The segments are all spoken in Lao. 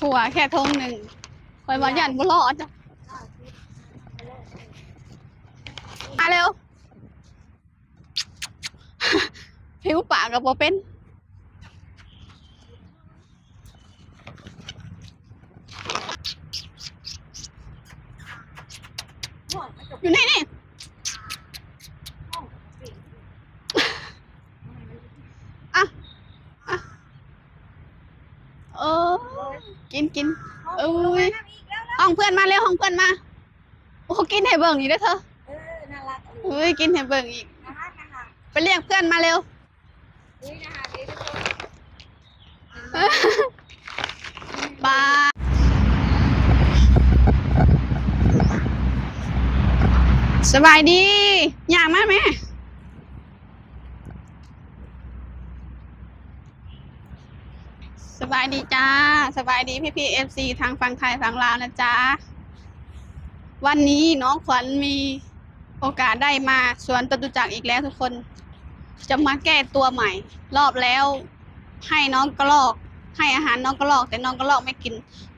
ຂົວແຄ່ຖົງໜຶ່ງ ຂ້ອຍວ່າຢ້ານບໍ່ລອດ. ມາເລັວ. ຫິວປາກກໍບໍ່ເປັນ. ຢູ່ໃນນີ້. ອ່ະ ອ່ະ ເອີ ກິນ ກິນ. ເອີຍ ຫ້ອງເພື່ອນມາເລັວ ຫ້ອງເພື່ອນມາ. ໂອ້ ກິນໃຫ້ເບິ່ງອີກເດີເທີ. ເອີ ໜ້າລັກ. ເອີຍ ກິນໃຫ້ເບິ່ງອີກ. ໜ້າຮັກ ໜ້າຮັກ. ໄປລຽກເພື່ອນມາເລັວ. ເອີຍ ໜ້າຮັກເດ້ທຸກຄົນ. ບາຍ. ສະບາຍດີ. ຍ່າງມາແມ່. ສະບາຍດີຈ້າ ສະບາຍດີພີ່ໆ ເອັຟຊີ ທັງຝັ່ງໄທຝັ່ງລາວນະຈ້າ. ວັນນີ້ນ້ອງຂວັນມີໂອກາດໄດ້ມາສວນຈະຕຸຈັກອີກແລ້ວທຸກຄົນ. ຈະມາແກ້ຕົວໃໝ່. ລອບແລ້ວໃຫ້ນ້ອງກະລອກ ໃຫ້ອາຫານນ້ອງກະລອກ ແຕ່ນ້ອງກະລອກໄມ່ກິນ.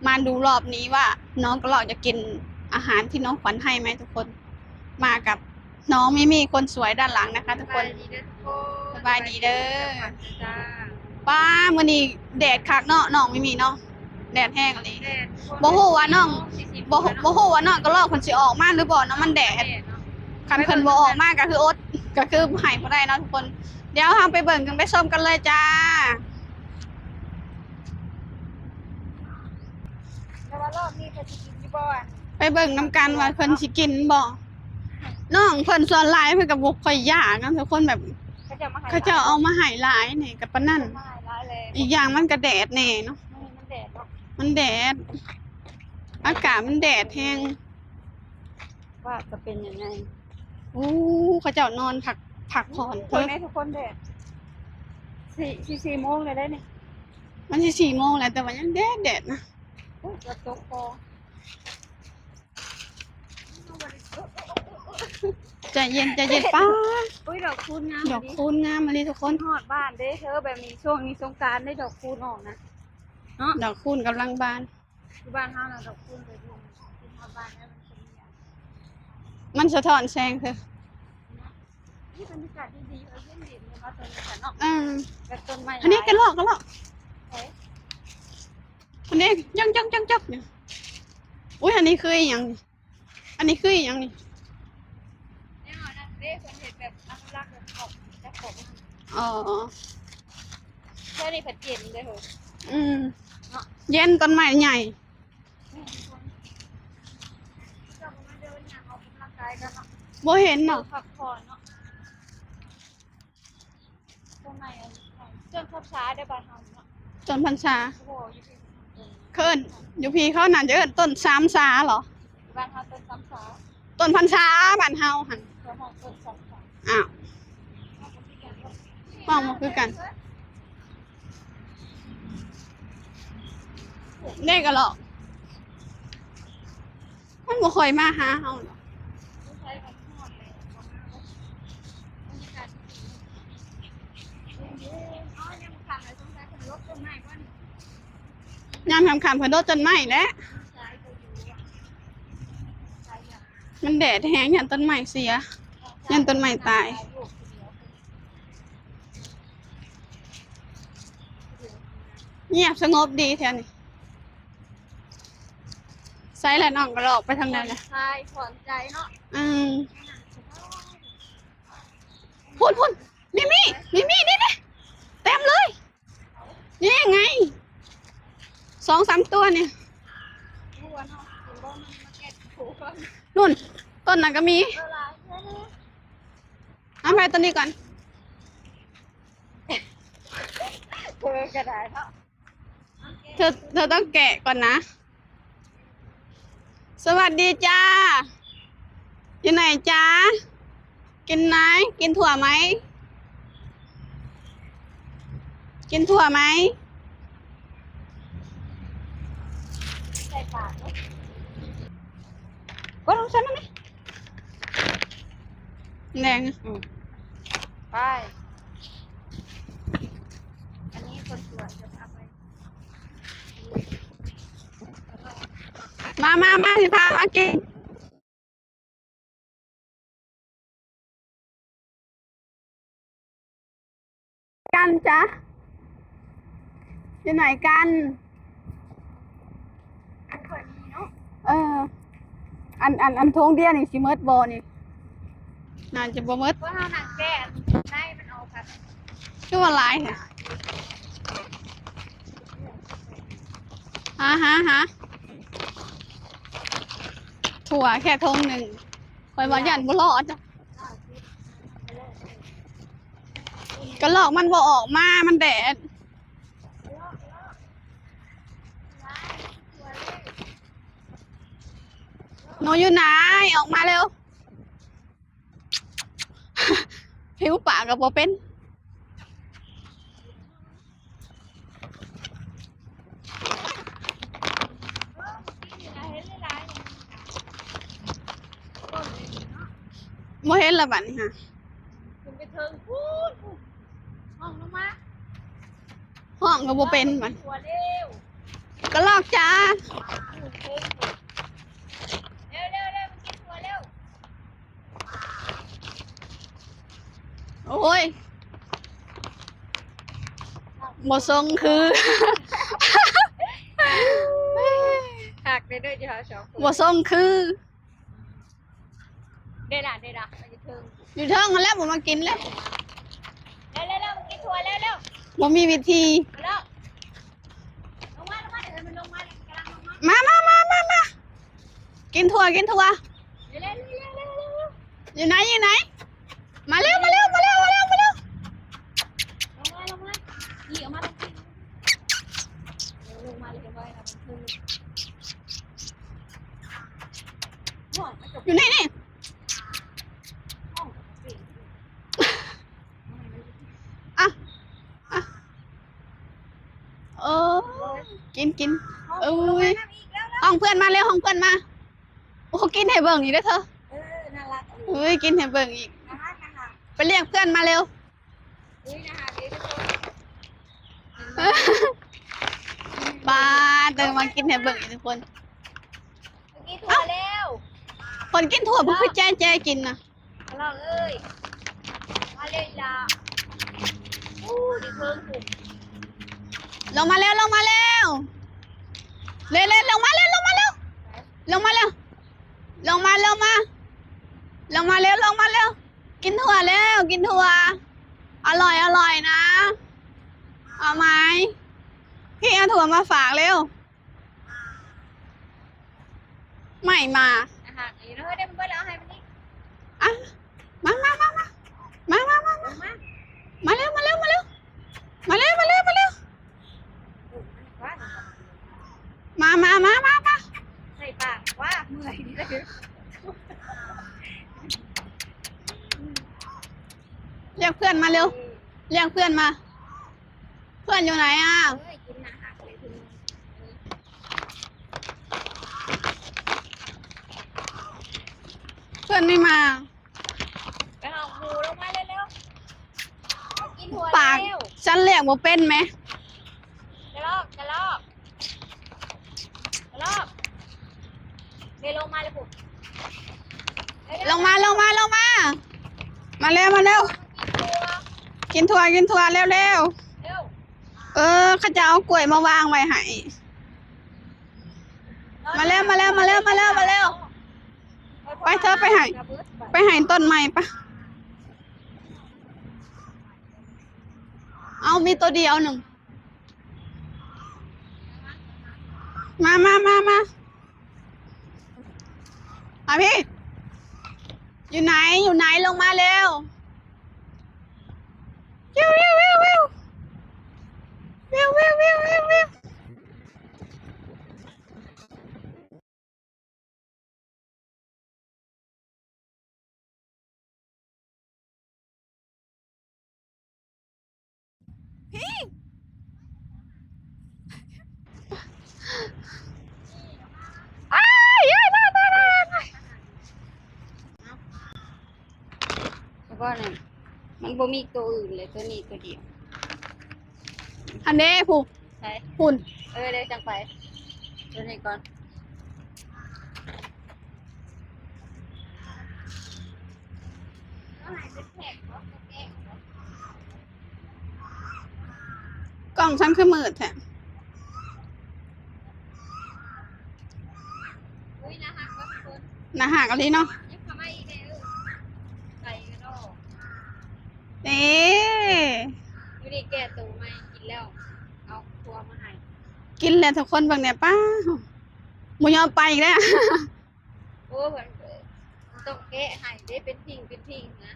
ມາດູລອບນີ້ວ່ານ້ອງກະລອກຈະກິນອາຫານທີ່ນ້ອງຂວັນໃຫ້ໄໝທຸກຄົນ. ມາກັບນ້ອງມິມີຄົນສວຍດ້ານຫຼັງນະຄະທຸກຄົນ. ສະບາຍດີເດີທຸກຄົນ. ສະບາຍດີເດີ. ປ້າ ມື້ນີ້ແດດຄັກເນາະ ນ້ອງມິມີເນາະ. ແດດແຮງອີ່ຫຼີ. ບໍ່ຮູ້ວ່ານ້ອງ ບໍ່ ບໍ່ຮູ້ວ່ານ້ອງກະລອກເພິ່ນຊິອອກມາຫຼືບໍ່ເນາະ ມັນແດດ. ຄັນເພິ່ນບໍ່ອອກມາກໍຄືອົດ ກໍຄືໃຫ້ບໍ່ໄດ້ເນາະທຸກຄົນ. ດຽວເຮົາໄປເບິ່ງກັນ ໄປຊົມກັນເລີຍຈ້າ. ແຕ່ວ່າລອບນີ້ເພິ່ນຊິກິນຢູ່ບໍ່ອະ? ໄປເບິ່ງນຳກັນວ່າເພິ່ນຊິກິນບໍ່. ນ້ອງເພິ່ນສ່ວນຫຼາຍເພິ່ນກໍບໍ່ຄ່ອຍຢາກນະທຸກຄົນ ແບບເຂົາເຈົ້າມາໃຫ້ ເຂົາເຈົ້າເອົາມາໃຫ້ຫຼາຍນີ້ກໍປານນັ້ນ. ມາໃຫ້ຫຼາຍແລ້ວ ອີກຢ່າງມັນກໍແດດແດ່ເນາະ. ມື້ນີ້ມັນແດດເນາະ ມັນແດດ ອາກາດມັນແດດແຮງ. ວ່າຈະເປັນຍັງໄງ. ໂອ້ ເຂົາເຈົ້ານອນພັກ ພັກຜ່ອນ. ເບິ່ງແດ່ທຸກຄົນ ແດດ ສີ່ ສີ່ ສີ່ໂມງແລ້ວເດ້ນີ້. ມັນຊິສີ່ໂມງແລ້ວ ແຕ່ວ່າຍັງແດດ ແດດນະ. ໂອ້ຍ ເກືອບຕົກຄໍ. ໃຈເຢັນ ໃຈເຢັນ. ປ້າ ອຸ້ຍ ດອກຄູນງາມ ດອກຄູນງາມອີ່ຫຼີທຸກຄົນ. ຮອດບ້ານເດ້ເທີ ແບບນີ້ຊ່ວງນີ້ສົງການເດ້ ດອກຄູນອອກນະເນາະ. ດອກຄູນກຳລັງບານ. ຢູ່ບ້ານເຮົານະ ດອກຄູນກໍຢູ່ ຂຶ້ນຮອດບ້ານແລ້ວ ມັນເປັນຫຍັງ ມັນສະທ້ອນແສງເທີ. ນີ້ບັນຍາກາດດີໆ ເອີ ເຢັນໆ ເນາະ ຕອນນີ້ນະເນາະ. ເອີ ແບບຕົ້ນໄມ້ ອັນນີ້ກະລອກ ກະລອກ. ໃສ ອັນນີ້ ຈັກໆໆໆ ນີ້. ອຸ້ຍ ອັນນີ້ຄືອີ່ຫຍັງນີ້? ອັນນີ້ຄືອີ່ຫຍັງນີ້? ແນວນັ້ນເດ້ ເພິ່ນເຮັດແບບອະນຸລັກ ແບບເກາະ ຈັກເກາະ. ອໍ ແຖວນີ້ພັດເຢັນເດ້ເຮີ້ຍ. ອືມ ເນາະ ເຢັນ ຕົ້ນໄມ້ໃຫຍ່. ເຈົ້າກໍມາເດີນຍ່າງອອກກຳລັງກາຍກັນເນາະ. ບໍ່ເຫັນເນາະ ພັກຜ່ອນເນາະ. ຕົ້ນໄມ້ອັນ ຕົ້ນພັນສາເດ້ບ້ານເຮົາເນາະ. ຕົ້ນພັນສາ. ໂອ້ໂຫ ຢູ່ພີ້ ເອີ້ນ ຢູ່ພີ້ເຂົາໜ້າຈະເອີ້ນຕົ້ນສາມສາເຫລອ? ບ້ານເຮົາຕົ້ນສາມສາ. ຕົ້ນພັນສາບ້ານເຮົາຫັ້ນ. ເຂົາຮ້ອງຕົ້ນສາມສາ. ອ້າວ ເວົ້າບໍ່ຄືກັນ. ເດ້ກະເລາະ ມັນບໍ່ຄ່ອຍມາຫາເຮົາດອກ. ຍາມຄ່ຳໆ ເພິ່ນໂດດຕົ້ນໄມ້ແຫຼະ. ມັນແດດແຮງ ຢ້ານຕົ້ນໄມ້ເສຍ ຢ້ານຕົ້ນໄມ້ຕາຍ. ງຽບສະຫງົບດີແທ້ນີ້. ໃສລະ ນ້ອງກະລອກໄປທາງໃດລະ? ຜ່ອນຄາຍ ຜ່ອນໃຈເນາະ. ອືມ ພຸ້ນໆ ມີມີ ມີມີ ນີ້ ນີ້ ເຕັມເລີຍ. ນີ້ໄງ ສອງສາມຕົວນີ້. ພຸ້ນ ຕົ້ນນັ້ນກໍມີ. ເອີ ຫຼາຍແທ້. ເອົາໄປຕົວນີ້ກ່ອນ. ເອີ ກໍໄດ້ເນາະ. ເທີ ເທີຕ້ອງແກະກ່ອນນະ. ສະຫວັດດີຈ້າ ຢູ່ໄຫນຈ້າ? ກິນໄໝ? ກິນຖົ່ວໄໝ? ກິນຖົ່ວໄໝ? ໃສ່ປາກເນາະ. ກົດລົງຊັ້ນນັ້ນນີ້ ແດງ. ອືມ ໄປ ອັນນີ້ຄົນສວນຈະພາໄປ. ມາ ມາ ມາ ຊິພາມາກິນ ກັນຈ້າ ຢູ່ໃນກັນ ອັນຂ້ອຍມີເນາະ ເອີ ອັນ ອັນ ອັນຖົງດຽວນີ້ຊິໝົດບໍ່ນີ້? ໜ້າຈະບໍ່ໝົດ ເພາະເຮົານັ່ງແກະໃນມັນອອກ ຄືວ່າຫຼາຍແທ້ ຫາ ຫາ ຫາ ຖົ່ວແຄ່ຖົງໜຶ່ງ ຂ້ອຍວ່າຢ້ານບໍ່ລອດ ກະລອກມັນບໍ່ອອກມາ ມັນແດດ. ໜູຢູ່ໃນ? ອອກມາເລັວ. ຜິວປາກກໍບໍ່ເປັນ. ບໍ່ເຫັນລະບັດນີ້ຫາ. ຂຶ້ນໄປເທິງພຸ້ນ ຫ້ອງລົງມາ. ຮ້ອງກໍບໍ່ເປັນບັດ. ກະລອກຈ໋າ ເລັວໆໆ ມາກິນຖົ່ວເລັວ. ໂອ້ຍ ບໍ່ຊົງຄື ຄັກເດ້ເດີ ຢູ່ເຮົາສອງຄົນ ບໍ່ຊົງຄື. ເດ້ລະ ເດ້ລະ ຢູ່ເທິງ ຢູ່ເທິງຫັ້ນແຫຼະ ບໍ່ມາກິນແລ້ວ. ເລັວໆໆ ມາກິນຖົ່ວເລັວໆ. ບໍ່ມີວິທີ. ມາ ມາ ມາ ມາ ມາ ກິນຖົ່ວ ກິນຖົ່ວ. ເລັວໆໆໆ ຢູ່ໃນ ຢູ່ໃນ? ມາເລັວ ມາເລັວ ມາເລັວ ມາເລັວ ມາເລັວ. ລົງມາ ລົງມາ ນີ້ອອກມາ ລົງມາ ລົງມາ ລົງມາ. ຢູ່ໃນນີ້. ອ່ະ ອ່ະ ເອີ ກິນ ກິນ. ເອີຍ ຫ້ອງເພື່ອນມາເລັວ ຫ້ອງເພື່ອນມາ. ໂອ້ ກິນໃຫ້ເບິ່ງອີກເດີເທີ. ເອີ ໜ້າລັກອີ່ຫຼີ. ເອີຍ ກິນໃຫ້ເບິ່ງອີກ. ໜ້າຮັກ ໜ້າຮັກ. ໄປລຽກເພື່ອນມາເລັວ. ອຸ້ຍ ໜ້າຮັກເດ້ທຸກຄົນ. ປາດ ເດີມາກິນໃຫ້ເບິ່ງອີກທຸກຄົນ. ກິນຖົ່ວແລ້ວ. ເອົ້າ ເພິ່ນກິນຖົ່ວ ເພິ່ນຄືແຈ້ໆກິນນະ. ນ້ອງເອີຍ ມາເລີຍລະ. ອູ້ ຢູ່ເທິງພຸ້ນ. ລົງມາແລ້ວ ລົງມາແລ້ວ. ເລັວໆ ລົງມາແລ້ວ ລົງມາແລ້ວ ລົງມາແລ້ວ. ລົງມາ ລົງມາ ລົງມາເລັວ ລົງມາເລັວ. ກິນຖົ່ວແລ້ວ ກິນຖົ່ວ. ອະລ່ອຍ ອະລ່ອຍນະ. ເອົາໄໝ? ພີ່ເອົາຖົ່ວມາຝາກເລັວ. ໄໝມາ ອາຫານອີກເນາະ. ເອີ ໄດ້ມັນເບິດແລ້ວ ເອົາໃຫ້ມັນນີ້. ອ່ະ ມາ ມາ ມາ ມາ ມາ ມາ ມາ ມາ ມາ ມາເລັວ ມາເລັວ ມາເລັວ ມາເລັວ ມາເລັວ. ມາ ມາ ມາ ມາ ມາ ໃສ່ປາກ. ວ້າ ເມື່ອຍ. ລຽກເພື່ອນມາເລັວ ລຽກເພື່ອນມາ. ເພື່ອນຢູ່ໃນອະ? ເອີຍ ກິນໜ້າຮັກເລີຍ. ເພື່ອນໄມ່ມາ. ໄປຫາໝູ ລົງມາເລັວໆ. ມາກິນຖົ່ວເລັວ. ປາກ ສັນລຽກບໍ່ເປັນແມ. ກະລອກ ກະລອກ ກະລອກ. ເມ ລົງມາເລີຍພຸ້ນ. ລົງມາ ລົງມາ ລົງມາ. ມາເລັວ ມາເລັວ. ກິນຖົ່ວ ກິນຖົ່ວ ກິນຖົ່ວ ເລັວໆ. ເອີ ເຂົາເຈົ້າເອົາກ້ວຍມາວາງໄວ້ໃຫ້. ມາແລ້ວ ມາແລ້ວ ມາແລ້ວ ມາແລ້ວ ມາແລ້ວ. ໄປເທີ ໄປໃຫ້ ໄປໃຫ້ຕົ້ນໄມ້ປະ. ເອົາ ມີໂຕດຽວໜຶ່ງ. ມາ ມາ ມາ ມາ ມາພີ່. ຢູ່ໃນ ຢູ່ໃນ? ລົງມາເລັວ. ວິວ ວິວ ວິວ ວິວ. ແລ້ວກໍນັ້ນ ມັນບໍ່ມີໂຕອື່ນເລີຍ ໂຕນີ້ໂຕດຽວ. ອັນເດ້ ຜູ້ ໃສ? ພຸ້ນ. ເອີ ເດີ ຈັ່ງໄປ ໂຕນີ້ກ່ອນ. ກ້ອງຊັ້ນຄືມືດແທ້. ອຸ້ຍ ໜ້າຮັກເນາະທຸກຄົນ ໜ້າຮັກອີ່ຫຼີເນາະ. ຍັງເຂົ້າມາອີກແດ່ເອີ ໄປກັນດອກ. ເອີ ຢູ່ນີ້ແກ້ໂຕໃໝ່ກິນແລ້ວ ເອົາຄົວມາໃຫ້ ກິນແລ້ວທຸກຄົນເບິ່ງແດ່. ປ້າ ບໍ່ຍອມໄປອີກແລ້ວ. ໂອ້ ເພິ່ນ ເອີ ຕ້ອງແກະໃຫ້ເດ້ ເປັນພິ້ງເປັນພິ້ງນະ.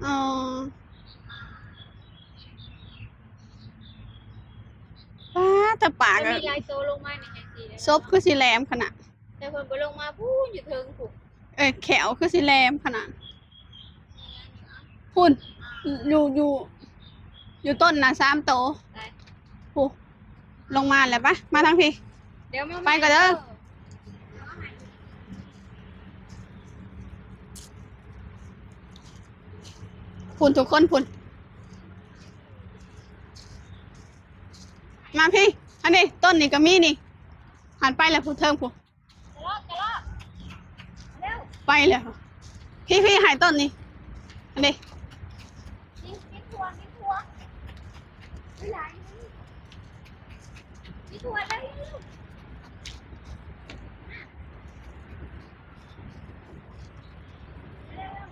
ອໍ ປ້າ ແຕ່ປາກ ມັນມີຫຼາຍໂຕລົງມານີ້ ແຮງດີເດ້. ສົບຄືຊິແຫຼມຂະໜາດ ແຕ່ເພິ່ນບໍ່ລົງມາພຸ້ນ ຢູ່ເທິງພຸ້ນ. ເອີ ແຂ້ວຄືຊິແຫຼມຂະໜາດ. ພຸ້ນ ຢູ່ ຢູ່ ຢູ່ຕົ້ນນະ ສາມໂຕ. ໄປ ພຸ້ນ ລົງມາແລ້ວ. ໄປ ມາທາງພີ້ ດຽວມາ ໄປກ່ອນເດີ. ພຸ້ນ ທຸກຄົນ ພຸ້ນ ມາພີ້. ອັນນີ້ ຕົ້ນນີ້ກໍມີນີ້ ຫັນໄປແລ້ວ ພຸ້ນເທິງພຸ້ນ. ໄປແລ້ວ ພີ້ໆ ໃຫ້ຕົ້ນນີ້ ອັນນີ້ ກິນ ກິນຖົ່ວ ກິນຖົ່ວ ກິນຖົ່ວແລ້ວ.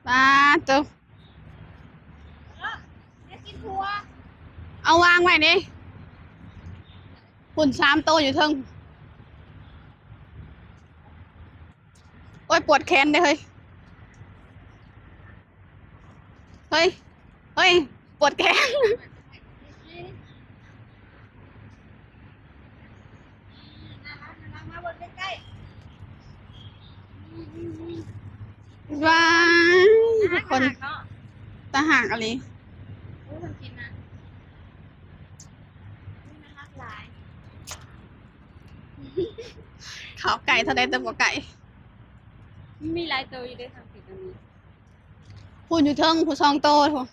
ປາດໂທ້ ເອົາວາງໄວ້ເດ້ ພຸ້ນສາມໂຕຢູ່ເທິງ. ໂອ້ຍ ປວດແຂນເດ້ເຮີ້ຍ ເຮີ້ຍ ເຮີ້ຍ ປວດແຂນ. ມາເບິ່ງໃກ້ໆ ວ້າຍ ທຸກຄົນ ຕາຮັກເນາະ ຕາຮັກອີ່ຫຼີ. ໂອ້ຍ ມັນກິນນະ ອຸ້ຍ ໜ້າຮັກຫຼາຍ. ເຂົ້າໃກ້ເທົ່າໃດແຕ່ບໍ່ໃກ້ ມີຫຼາຍໂຕຢູ່ເດ້ ທາງຜິດກໍມີ ພຸ້ນຢູ່ເທິງ ພຸ້ນສອງໂຕພຸ້ນ.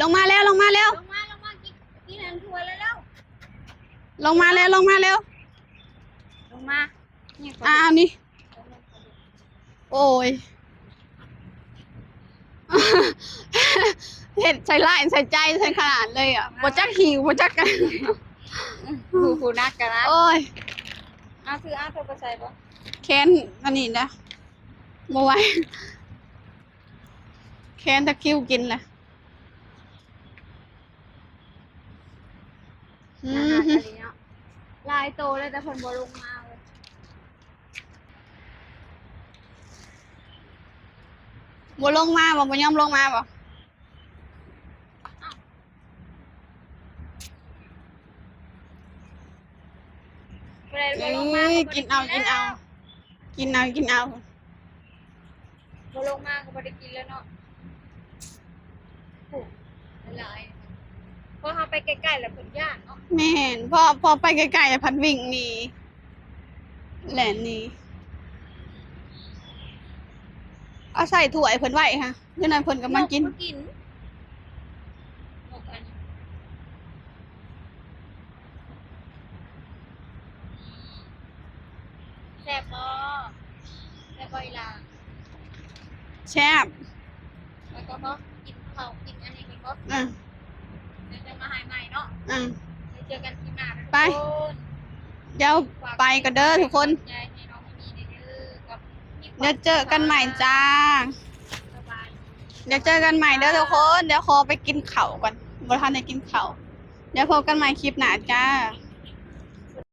ລົງມາແລ້ວ ລົງມາແລ້ວ ລົງມາ ລົງມາ ກິນ ກິນອັນຖົ່ວແລ້ວ ລົງມາແລ້ວ ລົງມາແລ້ວ ລົງມາ. ອ້າວ ນີ້ ໂອ້ຍ ເຮັດໃສ່ຮ້າຍໃສ່ໃຈໃສ່ຂະໜາດເລີຍອະ ບໍ່ຈັກຫິວ ບໍ່ຈັກ ຜູ້ ຜູ້ໜັກກໍໜັກ. ໂອ້ຍ ອ້າວ ຄືອ້າວ ເຈົ້າໄປໃສ່ບໍ່ ແຂນອັນນີ້ນະ ບໍ່ໄຫວ ແຂນຕະຄຣິວກິນລະ. ອືມ ອາຫານອັນນີ້ເນາະ ຫຼາຍໂຕແລ້ວ ແຕ່ເພິ່ນບໍ່ລົງມາເວີຍ. ບໍ່ລົງມາບໍ່? ບໍ່ຍອມລົງມາບໍ່? ບໍ່ໄດ້ ບໍ່ລົງມາ ເອີຍ ກໍບໍ່ໄດ້ກິນເອົາ ກິນເອົາ ກິນເອົາ ກິນເອົາ. ບໍ່ລົງມາກໍບໍ່ໄດ້ກິນແລ້ວເນາະ ໂອ້ ຫຼາຍ ພໍເຮົາໄປໃກ້ໆແລ້ວເພິ່ນຢ້ານເນາະ. ແມ່ນ ພໍ ພໍໄປໃກ້ໆແລ້ວພັດວິ່ງໜີ ແລ່ນໜີ ເອົາໃສ່ຖ້ວຍເພິ່ນໄວ້ຫະ ຈັ່ງນັ້ນເພິ່ນກໍມາກິນ ມາກິນ. ແຊບບໍ່? ແຊບບໍ່ອີ່ຫຼ້າ? ແຊບ. ແລ້ວກໍບໍ່ກິນເຂົ້າກິນອັນນີ້ກ່ອນບໍ່? ອື ແລ້ວຈະມາໃຫ້ໃໝ່ເນາະ. ອື ໄວ້ເຈີກັນຄລິບໜ້າເດີທຸກຄົນ. ໄປ ດຽວໄປກ່ອນເດີທຸກຄົນ. ດຽວເຈີກັນໃໝ່ຈ້າ. ສະບາຍດີ. ດຽວເຈີກັນໃໝ່ເດີທຸກຄົນ. ດຽວຂໍໄປກິນເຂົ້າກ່ອນ. ບໍ່ທັນໄດ້ກິນເຂົ້າ. ດຽວພົບກັນໃໝ່ຄລິບໜ້າຈ້າ.